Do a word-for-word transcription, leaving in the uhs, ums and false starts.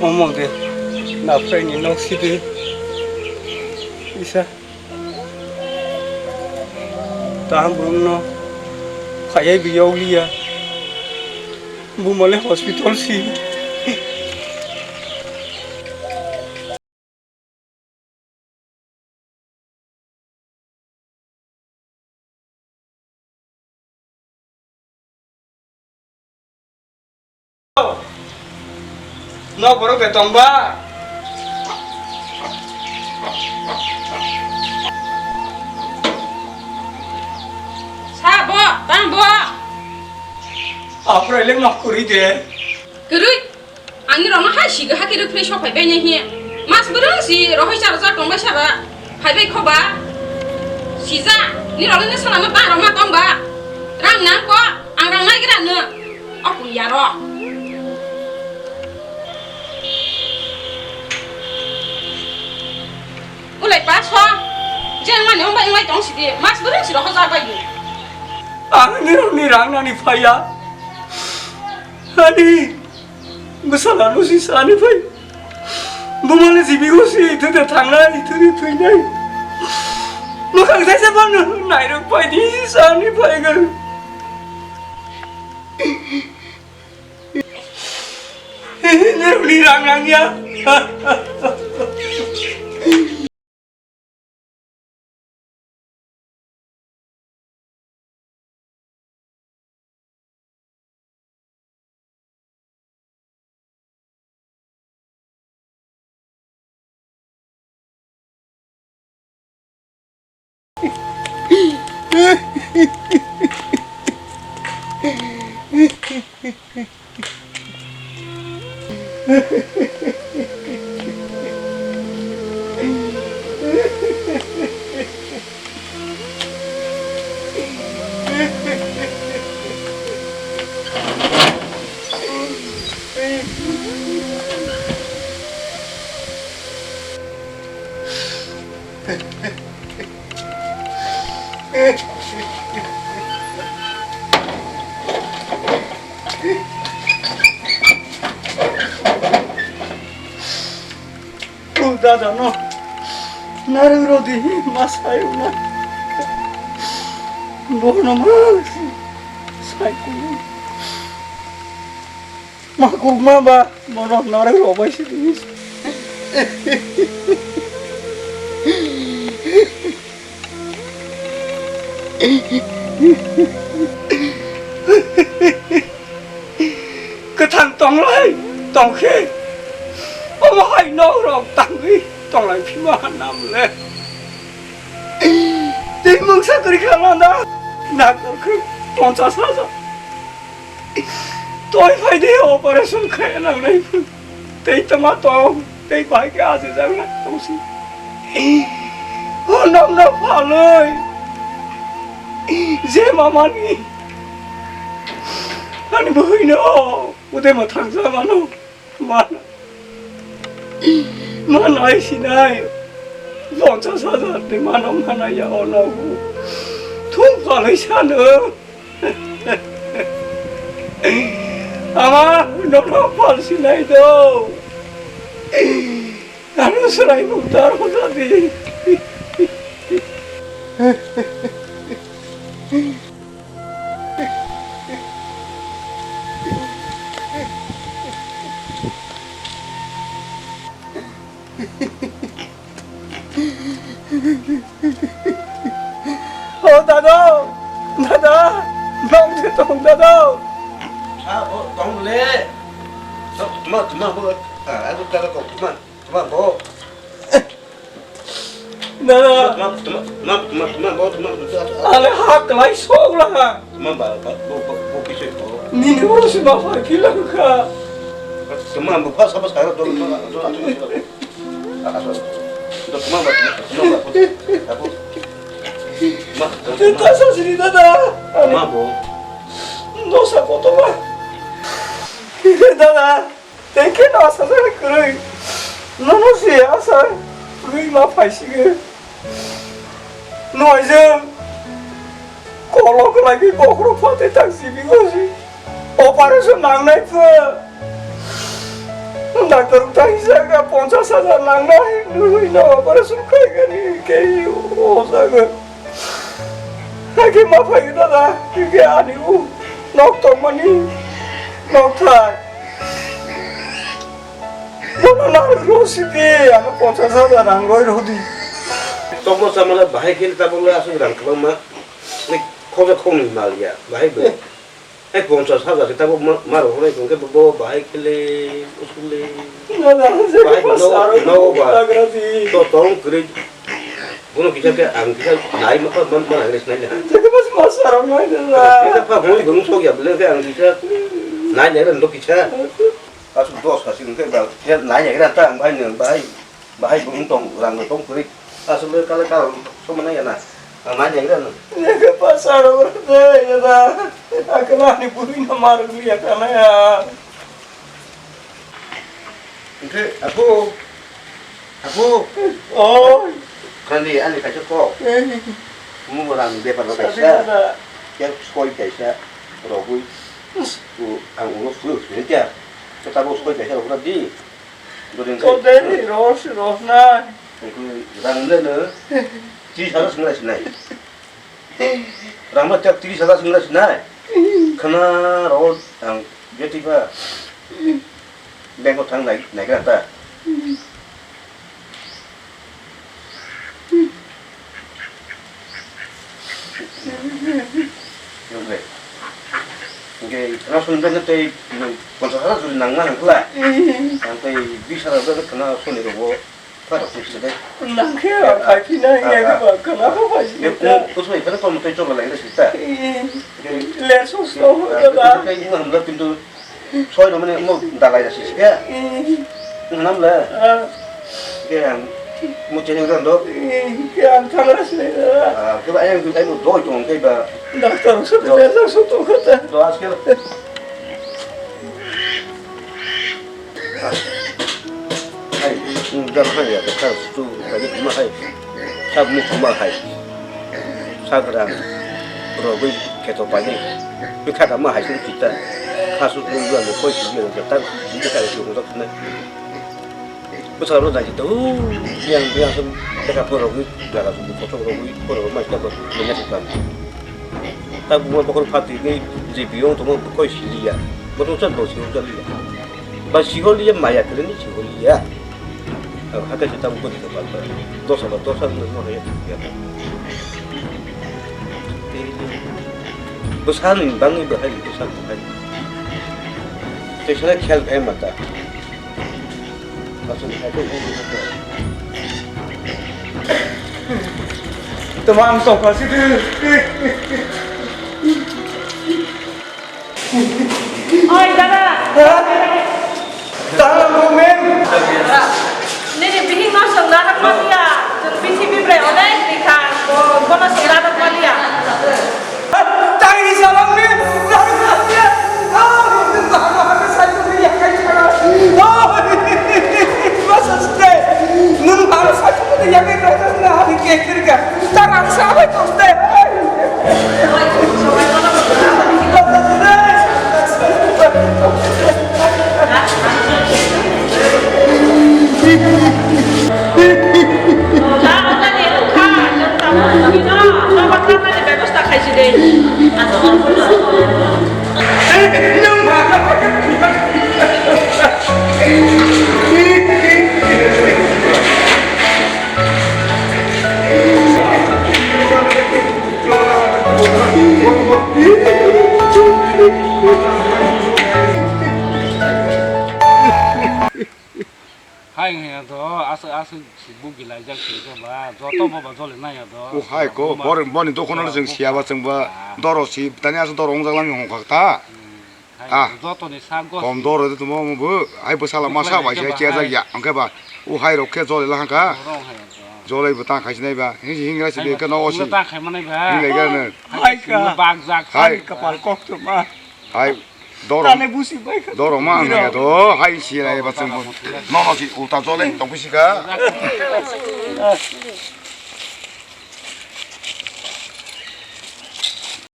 Omo de, na phaini nok sidi. Isa. Taham borokno phaiya bi yokliya. Bumale hospital si. Nok borok de tong ba? Sa bo, tang bo. Aphrai le nok kwrwi de. Kwrwi? Ang nirokno hai sigo hakhe rwphre sok phai bainai hiya. Mas bwrwng si rohoi charwjak tongbai saba. Phai bai kho ba. Sija, nirokno nw salama ba rok ma tong ba. Rang nang ko, ang rang nai gra nw. O puya rok. Ulai paso. Je mani ong bai ong bai tong sidi. Mas bwrwng si rohojak bai. Ang nirokni rang nani phaiya. Ani. Bwsala no si sani phai. Bumale jibi o si ithwde thangnai, ithwde thwinai. Mwkhang saisa bano nairok phai di sani phai ga. Nerni rang rang ya. O dada no narwk rodi ma sayuk na. Bono ma sai kulu. Ma kuk ma ba bono narwk rok bai si di. Kwthang tonglai tongkhe omo hai nok rok tangwi tonglai phima hanam le. Tei mungsa kwrwi kha landa. Doctor khe ponchas hajar. Toi phai de operation khe nangnai. Tei tama tong, tei bahai khe ajijaknai tongsi. O nokno phalwi je mamani ani bwhwino udemo thangsa mano. Ma, ma nai sinai. Ponchas hajar ni mano manaya o nogo. Thung phalwi sano. Ama, nono pal sinai do. Ano serai mutar hota di. O dada, dada, nong se tong dada. Ah, bo tong le. Tuma, tuma bo. Ah, aku kala ko tuma, tuma bo. Dada. Tuma, tuma, tuma, tuma, tuma bo, tuma, tuma. Ale ha klai sok la ha. Tuma ba, ba, bo, bo, bo kisoi ko. Nini bo se ma phai phi la kha. Tuma bo phasa phasa ro do, do, do, do. Tei ta sa sini dada. Ma bo. No sa koto ma. Dada, tei khe no sa sa kwrwi. No no si asa kwrwi ma phai sige. No aijang. Kolo kwlai khe bokhorok phatwi tak simi gosi. Operation nangnai pho. Doctor wngkha hwnjak, ponchash hajar nangnai, hinwi no operation khaigani, khe o jaga. Hakhe ma phai dada, hakhe ani o nok tongmani, nok thai. Bono narwk rw sidi, ano ponchash hajar rang roi rw di. Tokma chamala bahai khe tabukle aswk rang kwbangma, ni khoja khokni mal ya, bahai bo. Hai ponchash hajar khe tabuk ma, ma rw hwnwi tongkhe bo bahai khe le, usuk le. Bahai no, no ba. To tong kwrwi. Bono kisa khe ang kisa nai ma, ma, ma nai sinai le. Jekhe mas mas sarok nai le. Kisa pha bui bung sok ya bele khe ang kisa nai le ran do kisa. Aswk dos ka sing khe ba, khe nai ya khe ta ang bahai nang bahai, bahai bo wng tong, rang bo tong kwrwi. Aswk le kale karon somo nai ya na. Ang nai ya khe na. Neke pa saro ro de ya da. Akala ni buri na mar ni ya kana ya. Oke, aku, aku. Oh. Kali ani kaisa kok. Mu rang bepar ba kaisa. Ya koi kaisa. Rogui. Ang ulo fu, fu, ya. Kita bo koi kaisa rogui di. Kau dari ros, ros nai. Rang le no tris hajar swnglai sinai. Rang ma tak tris hajar swnglai sinai. Khana ro ang jeti ba. Bengko thang nai, nai gra ta. Yong le. Oke, rang song bengko tei ponchash hajar juri nang ma nang kla. Ang tei bis hajar bengko khana soni rogo. Nang khe ang phai phi nai, nang khe ba khana kho phai si ta. Kusui phano tong tei chobal lai si ta. Ler song song da ba. Tei ino hamla kintu soi romani mo dalai da si si khe. Nang le. Ke ang mo chene ro do. Ke ang thang ra si da. Ke ba ayang ayang do tong ke ba. Doctor so ler song song tong kho ta. Do as ke. Hai, dal hai ya, ka su ka ni ma hai. Sab mu ma hai. Sagra. Rogui keto pani. Bikha ka ma hai su kita. Kha su tu ya mo koi su ya ta. Bikha su mo na. Bwskango nai tong, biyang biyang se beka phone rogwi, jaga song kothok rogwi, phone rogwi ma sita bo manya sita. Ta buma bokol phatwi gwi je biyong tongmo koi siliya. Bo tong chan bo sihor jaliya. Ba sihor liya maya kwrwini sihor liya. Ang hakai se ta bukoni ka palpa. Dosa ba dosa ni mo haya ya. Bwsani bangwi bahai bwsa bahai. Tei sana khel khai mata. Tama ang tongkha sidi. Oi, dada. Ha? Tama ang men. Nini bihik no song narak mania. Chwng prithibi bre onek ni kha. Bo, bono song narak mania. Taini salam ni, taini salam ni. Ah, mama, mama, saya tu ni yakai chana. Oh, masa stay. Nun mama saya tu ni yakai chana. Hari kekir ka. Tarang sabai tu stay. Hai wngya do, aswk aswk si bugi laijak si khe ba, joto bo ba jole nai ya do. O hai ko, bor-, boni dokhano chwng siya ba chwng ba, doro si, tani aswk doro wngjak lang hongkha ta. Hmm, hai, ah, jotoni sak gos kom si. Doro de tumo mo bo, hai bwsala masa bai se chejak ya, hongkhe ba, o hai rok khe jole lang kha. Doro hai ya do. Jole bo tang khai sinai ba, hinsi hingra si de khe no osi. Tang khai manai ba. Hinlai ga no. Hai ka. Bak jak. Hai. Kapal kok to ma. Hai. Doro. Tane busi bai kha. Doro ma ang ya to. Hai si lai ba chwng. No no si uta jole tong bisi ka.